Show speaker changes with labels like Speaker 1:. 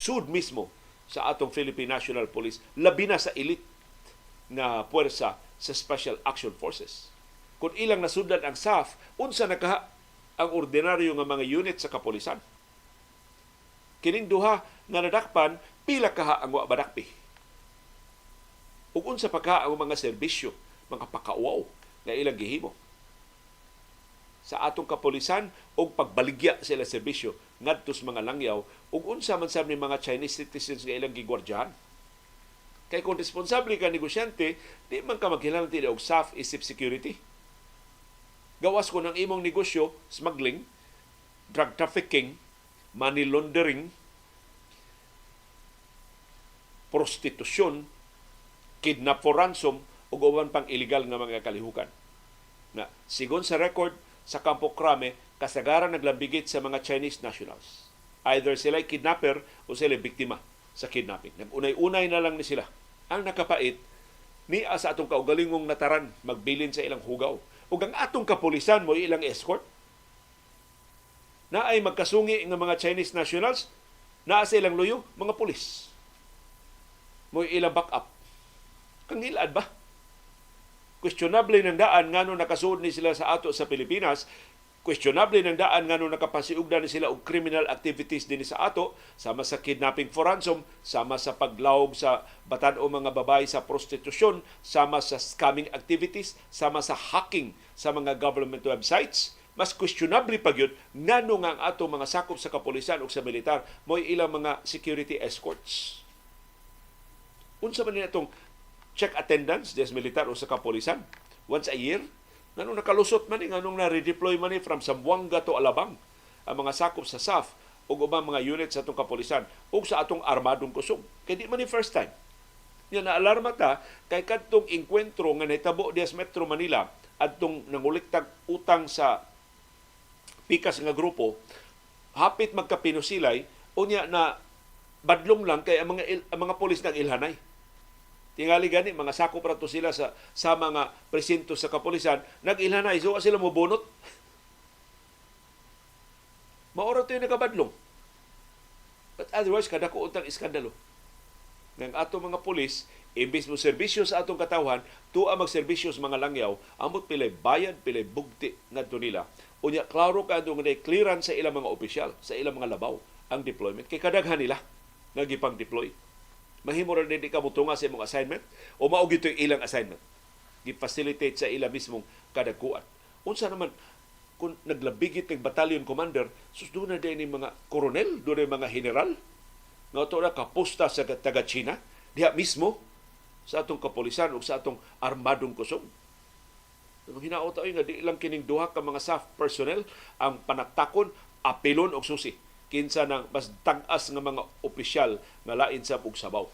Speaker 1: Sud mismo sa atong Philippine National Police, labi na sa elite nga puwersa sa Special Action Forces. Kung ilang nasudlan ang SAF, unsa na kaha ang ordinaryo nga mga unit sa kapolisan? Kining duha nga nadakpan, pila kaha ang wa madakpi? Ug unsa pa ka ang mga serbisyo, mga pakauwaw nga ilang gihimo sa atong kapolisan og pagbaligya sa ilang serbisyo ngadto sa mga langyaw, ug unsa man sab ni mga Chinese citizens nga ilang gigwardyahan? Kay kung responsable ka negosyante, di man ka maghinalti og SAF isip security. Gawas kung ang imong negosyo, smuggling, drug trafficking, money laundering, prostitusyon, kidnap for ransom, ug uban pang illegal nga mga kalihukan. Na, sigon sa record sa Campo Crame, kasagaran naglambigit sa mga Chinese nationals. Either sila kidnapper o sila biktima sa kidnapping. Nag-unay-unay na lang ni sila. Ang nakapait, niya sa atong kaugalingong nataran magbilin sa ilang hugaw. Ug ang atong kapulisan mo ilang escort. Naay magkasungi nga mga Chinese nationals, naa sa ilang luyo, mga pulis. Mo ilang backup. Kangilad ba? Questionable ng daan ngano nakasuod ni sila sa ato sa Pilipinas. Questionable ng daan ngano nakapasiugda ni sila og criminal activities dinhi sa ato, sama sa kidnapping for ransom, sama sa paglawog sa batan o mga babae sa prostitusyon, sama sa scamming activities, sama sa hacking sa mga government websites. Mas questionable pa gyud ngano nga ang ato mga sakop sa kapolisan ug sa militar mo'y ilang mga security escorts. Unsa man atong check attendance des militar o sa kapolisan once a year? Nganong nakalusot man ni, nganong na-redeploy man ni from Zamboanga to Alabang ang mga sakop sa SAF ug ubang mga unit sa atong kapolisan ug sa atong armadong kusog? Kay di man ni first time. Nya naalarma ta kay kadtong engkwentro nga nahitabo diha sa Metro Manila adtong nanguliktag utang sa pikas nga grupo, hapit magkapinusilay, unya na badlong lang kay ang mga pulis nang ilhanay. Tingali gani mga sakop ra to sila sa mga presinto sa kapolisan, nag-ilhanay, so sila mobunot. Mao ra to yung nakabadlong. But otherwise, kadako untang iskandalo. Ng ato mga pulis, imbis mo serbisyo sa atong katawhan, tuwa magserbisyo sa mga langyaw, amot pilay bayad, pilay bugti ngadto nila. Unya, klaro ka nga clearance sa ilang mga opisyal, sa ilang mga labaw ang deployment. Kay kadaghan nila nga gipang-deploy. Mahimo ra di ka motunga sa imong assignment o mao gito'y ilang assignment. Gi-facilitate sa ila mismong kadagkuan. Unsa naman kung naglabigit ng battalion commander, sus, doon na din mga koronel, doon na mga general, nga to na kapusta sa taga China, diha mismo sa atong kapolisan o sa atong armadong kusog. Hinaot ay nga di lang kining duha ka mga SAF personnel ang panaktakon, apilon og susi kinsa nang mas tag-as nga mga opisyal nga lain sa ug sabaw.